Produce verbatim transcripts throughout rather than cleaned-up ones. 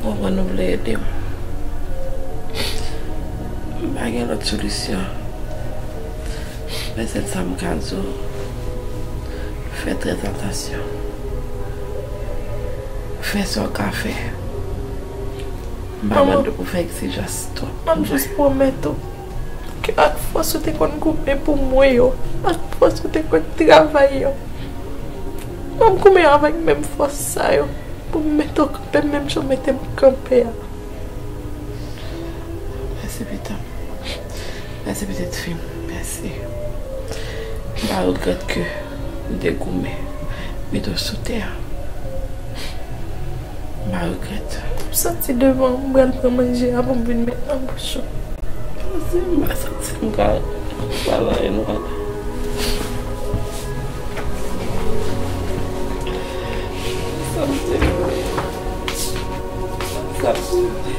Konprann ou vle ede m. M pa gen lòt solisyon. Men sèl sa m ka di w, fè trè atansyon. Fè sa w ka fè. M pa mande w pou fè egzijans twòp. M ap jis pwomèt ou ke ak fòs ou te konn goumen pou mwen yo, ak fòs ou te konn travay yo, m ap goumen avèk menm fòs sa yo pou m mete w kanpe menm jan w mete m kanpe a. Mèsi pitit. Mèsi pitit fi m. Mèsi. M pa regrèt ke m te goumen mete w sou tè a. M pa regrèt. M santi devan m pral pran manje a pou m vin met nan bouch ou. Mèsi, m pa santi m ka pale anyen non. Sa m te vle. Sa m te vle.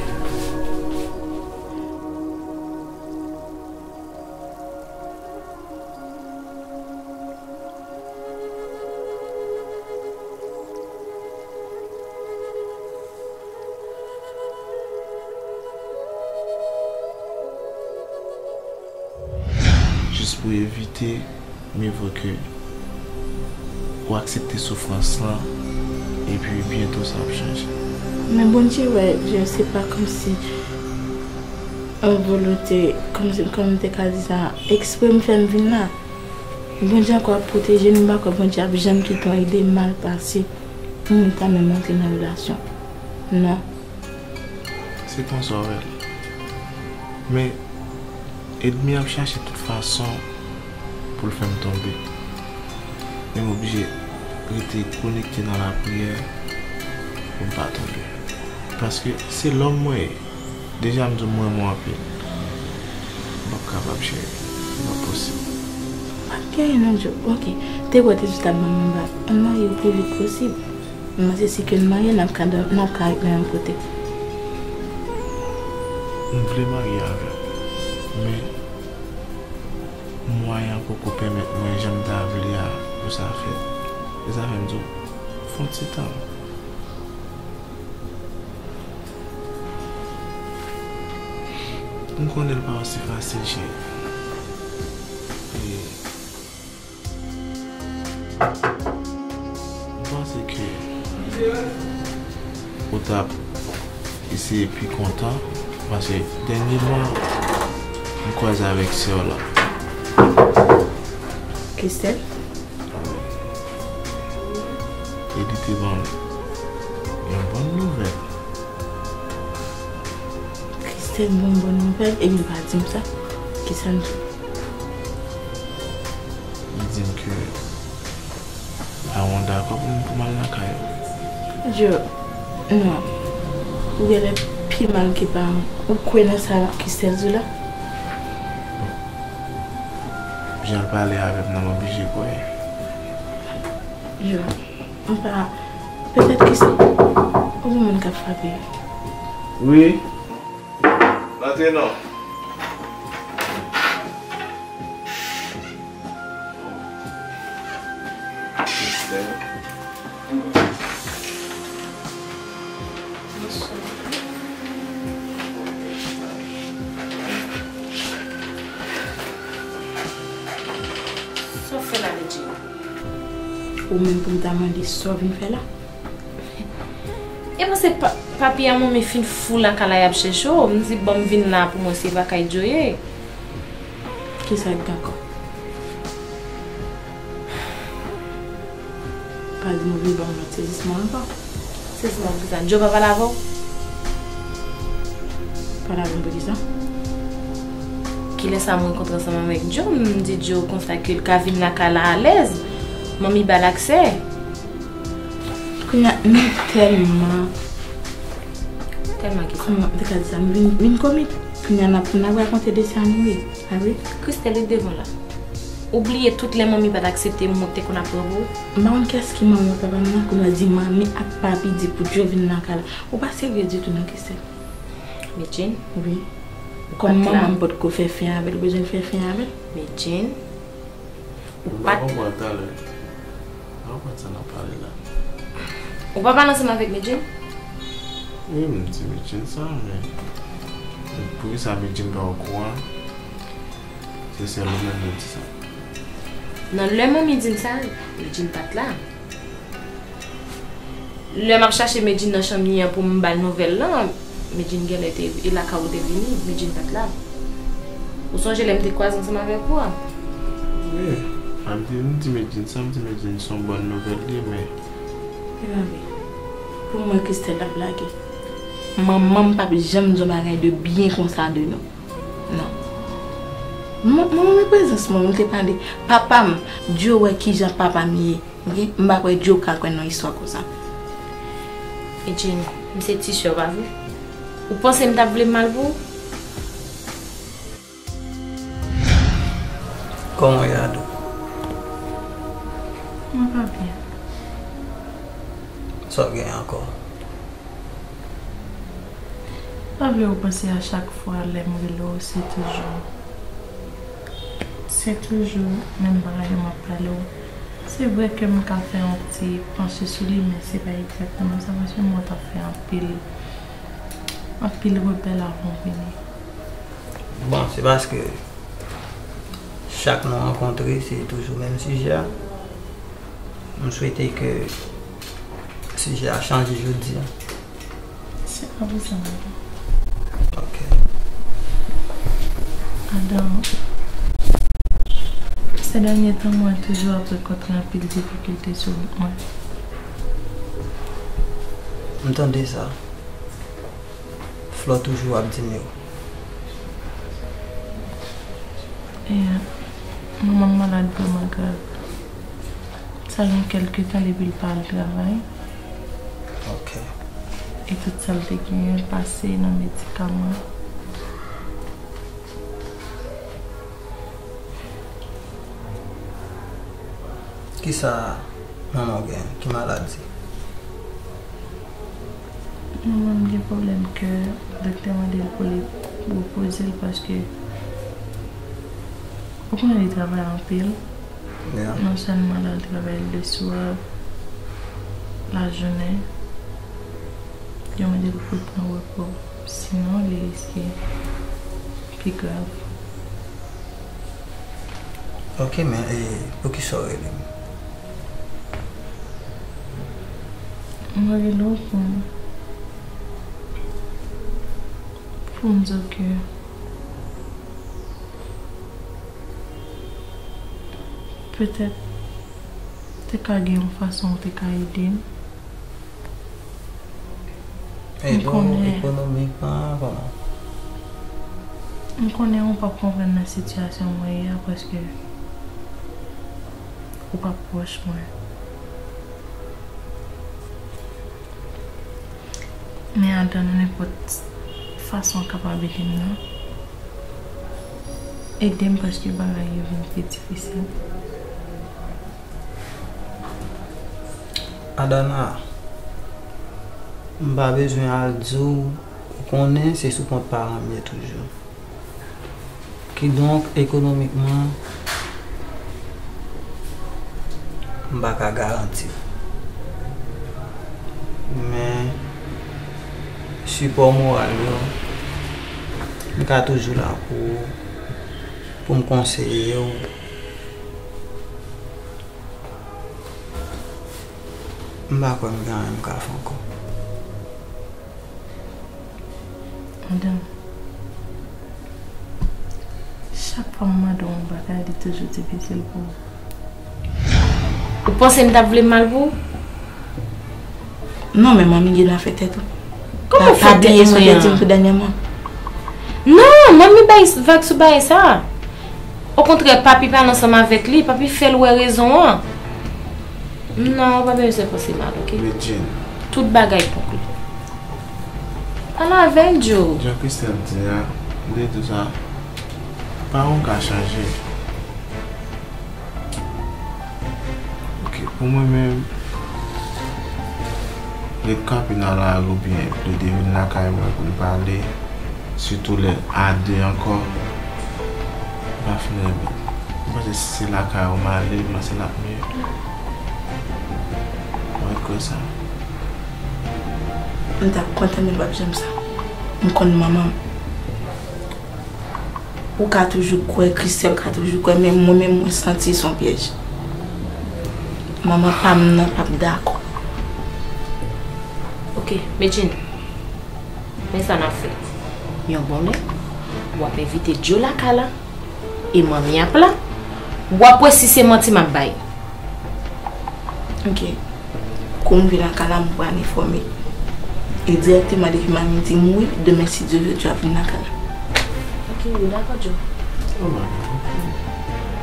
Jis pou evite, mieux vaut ke ou aksepte soufrans lan, epi byento sa ap chanje. Men Bondye wè, je, se pa kòmsi an volonte, kòmsi, kòm m te ka di sa, eksprè m fè m vin la. Bondye ankò ap pwoteje nou, m pa kwè Bondye ap janm kite yon ide mal pase pou nou ta menm antre nan relasyon. Non. Se konsa w wè l. Men, ènmi ap chache tout fason pou l fè m tonbe. Men m oblije rete konekte nan lapriyè pou m pa tonbe. Paske se lòm mwen ye. Deja m di w m renmen w anpil. M p ap kapab, cheri. Li p ap posib. Pa gen anyen non, Joe. Oke. Te kwè w te sou tab ban m anba. Ann marye o pli vit posib. M se si ke n marye, n ap ka dò-, n ap ka ret nan yon kote. M vle marye avè w, men mwayen an poko pèmèt mwen jan m ta vle a pou sa fèt. Se sa fè m di w, fè yon ti tan. M konnen l pa osi fasil, cheri. E m panse ke ou t ap eseye pi kontan, paske dènyèman, m kwaze avèk sè w la. Christelle? Wi. E li te ban m yon bòn nouvèl. Christelle ban m bòn nouvèl, epi l pa di m sa. Kisa l di? Li di m ke paran w dakò pou m, pou m al lakay ou. Joe, non. Ou genlè pi mal ke paran w. Ou kwè nan sa Christelle di w la? Jan l pale avè m nan, m oblije kwè. Joe, m pa, petèt Christelle, ou gen moun k ap frape. Wi. Rantre non. Sa w fè la, Medjine? Ou menm pou m ta mande sa w vin fè la? E panse pa-, papi a manmi fin fou lakay la, y ap chèche w. M di, bon, m vin la pou mwen, se pa kay Joe ye. Kisa k gen ankò? Pa di m ou vle ban m lòt sezisman ankò. Sezisman pou kisa? Joe pa pale avè w? Pale avè m pou kisa? Kilè sa m rankontre ansanm avèk Joe, m di Joe konsa ke l ka vin lakay la alèz. Manmi ba l aksè. Kounye a, nou tèlman, tèlman kisa? Kòman m te ka di sa? Nou vin, vin komik. Kounye a, n ap, n ap rakonte de sa nou ye. A wi. Christelle, ret devan la. Ou bliye tout lè manmi pa t aksepte moun te konn ap pran pou ou? M pa konn kiyès ki manmi ak papa m nan, kounye a di manmi ak papi di pou Joe vin lakay la. Ou pa serye ditou non, Christelle. Medjine? Wi. Kòm manman m potko fè fen avè l, ou bezwen l fè fen avè l? Medjine? Ou pa t konprann talè. Ou pa konprann sa n ap pale la. Ou pa pale ansanm avèk Medjine? Wi, m di Medjine sa, men poukisa Medjine pa okouran? Se sèl ou menm yo di sa. Non, lè manmi di m sa, Medjine pa t la. Lè m ap chache Medjine nan chanm li an pou m ba l nouvèl lan, Medjine genlè te, e lakay ou te vini, Medjine pa t la. Ou sonje lè m te kwaze ansanm avèk ou a? Wi, m di, m di Medjine sa, m di Medjine se yon bòn nouvèl li ye, men. Epa vre. Pou mwen, Christelle ap blage. Manman m p ap janm di yon bagay de byen konsa de nou. Non. Mwen, mwen, mwen prezans mwen, mwen te pale. Papa m, Dye wè kijan papa m ye. Ok? M pa kwè Dye ka kwè nan istwa konsa. Medjine, m se ti sè w, pa vre? Ou panse m t ap vle mal pou ou? Kòman w ye, Ado? Mwen pa byen. Sa w gen ankò? Pa vle w panse a chak fwa lè m rele w, se toujou, se toujou menm bagay yo m ap pale w. Se vre ke m ka fè yon ti panche sou li, men se pa egzakteman sa, paske m wè w t ap fè anpil, anpil rebèl avan w vini. Bon, se paske chak nou rankontre, se toujou menm sijè a. M swete ke sijè a chanje jodi a. Se pa pou sa, Adam. Ok. Adam, se dènye tan, mwen toujou ap rankontre anpil difikilte sou wout mwen. M tande sa. Flò toujou ap di m yo. E, manman m malad vrèman grav. Sa gen kèlke tan depi l pa al travay. Ok. E tout sa l te genyen pase nan medikaman. Kisa manman w gen? Ki maladi? Manman m gen pwoblèm kè, doktè mande l pou li repoze l paske ou konnen li travay anpil. Yeah. Non sèlman l al travay leswa, lajounen, yo mande l pou l pran repo. Sinon, li riske pi grav. Ok, men e poukisa w rele m? Mwen rele w pou m, pou m di w ke petèt te ka gen yon fason w te ka ede m. Ede w ekonomikman, kòman? M konnen ou p ap konprann nan sitiyasyon mwen ye a paske ou pa pwòch mwen. Men adan nan nenpòt fason w kapab ede m nan, ede m paske bagay yo vin pi difisil. Adana, m pa bezwen al di w, ou konnen se sou kont paran m ye toujou. Kidonk, ekonomikman, m pa ka garanti w. Men, sipò moral yo, m ka toujou la pou ou, pou m konseye w. M pa kwè m gen anyen m ka fè ankò. Madanm, chak fwa m mande w yon bagay, li toujou difisil pou ou. Ou panse m t ap vle mal pou ou? Non, men manmi gen nan fè tèt ou. Kòman fè tèt mwen an? Pa, pa bliye sa w te di m tou dènyèman. Non, manmi bay vag sou bagay sa. Okontrè, papi pale ansanm avèk li, papi fè l wè rezon an. Non, ou pa bezwen panse mal, ok? Medjine. Tout bagay pou li. Pale avè l, Joe. Jan Christelle di a, m te di w sa, paran w ka chanje. Ok, pou mwen menm, ret kanpe nan lari oubyen plede vin lakay mwen pou n pale, sitou lè a de ankò, m pa fin renmen. M panse si se lakay ou m ale, m panse l ap miye. Mwen kwè sa. M t ap kontan, men l p ap janm sa. M konn manman m. Ou ka toujou kwè, Christelle ka toujou kwè, men mwen menm, mwen santi se yon pyèj. Manman pa m nan p ap dakò. Ok, Medjine, men sa n ap fè. Yon bon lè, w ap envite Joe lakay la, e manmi ap la, w ap wè si se manti m ap bay. Ok. Kou m vin lakay la, m pral enfòme. E dirèkteman depi manmi di m wi, demen si Dye vle, Joe ap vin lakay la. Ok, wi, dakò, Joe.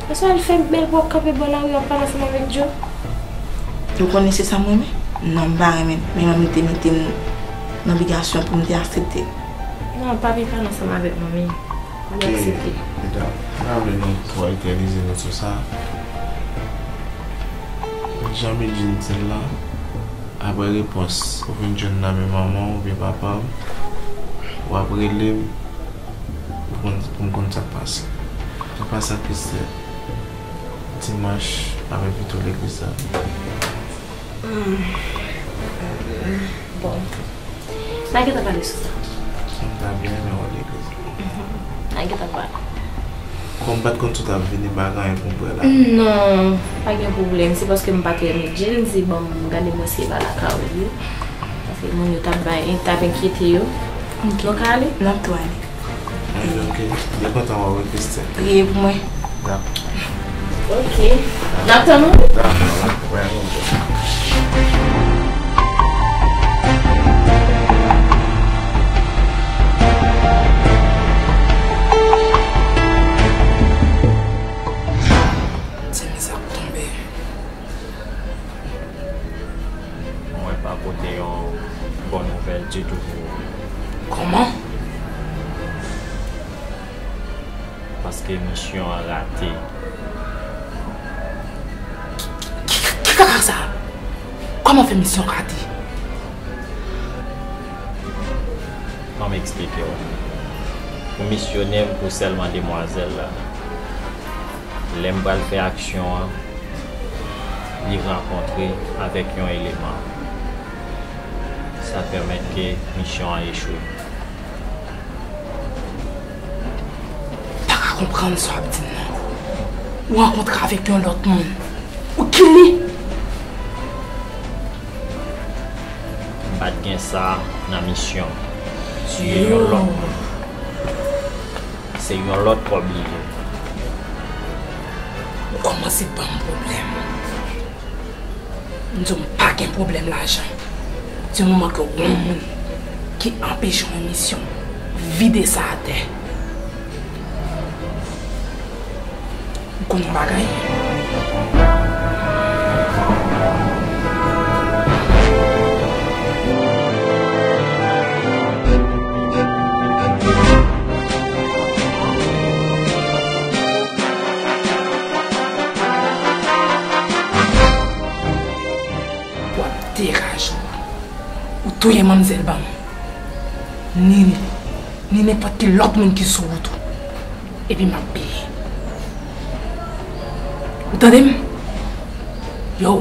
Mesye, al fè bèl pou w ap kanpe bò lari, w ap pale ansanm avèk Joe. Ou konnen se sa m renmen? Non, m pa renmen l. Men manmi te mete m nan obligasyon pou m te aksepte. Non, pa vin pale ansanm avèk manmi. Li aksepte. Medam, m pa vle nou twò etènize nou sou sa. Jan Medjine di l la, apre repons ou vin jwenn nan men manman w oubyen papa w, w ap rele m pou konn, pou m konn sa k pase. Sa pase ak Christelle dimanch, m ap envite w legliz la. Hmm. Bon. N a gentan pale sou sa. M ta byen renmen w legliz la. N a gentan pale. Kòm m pa t konn si w t ap vini, m pa gen anyen pou m pran la. Non, pa gen pwoblèm. Se paske m pa t renmen Jane, m di, bon, m gade mwen se pa lakay ou ye. Paske moun yo t ap bay, t ap enkyete yo. Ok. Nou ka ale? N ap tou ale. Ok, ok. Byen kontan wè w wi, Christelle. Priye pou mwen. Dakò. Ok. N ap tann ou. Dakò, dakò. Ti miz ap tonbe. Mwen pa pote yon bon nouvèl ditou pou ou. Kòman? Paske misyon an rate. Ki, ki, ki kaka sa? Kòman fè misyon rate? Ban m eksplike w. Ou misyone m pou sèlman demwazèl la. Lè m pral fè aksyon an, li rankontre avèk yon eleman. Sa pèmèt ke misyon an echwe. M pa ka konprann sa w ap di m nan. Ou rankontre avèk yon lòt moun. Ou kill li? M pa t gen sa nan misyon. Tiye yon lòt moun. Se yon lòt kòb li ye. Ou kòmanse ban m pwoblèm. M di w m pa gen pwoblèm lajan. Di moman ke w gon moun ki anpeche w yon misyon, vide sa atè. M konn yon bagay. W ap deraje w. Ou touye manmzèl ban m. Ni li, ni nenpòt ki lòt moun ki sou wout ou. Epi m ap peye. Ou tande m? Yo,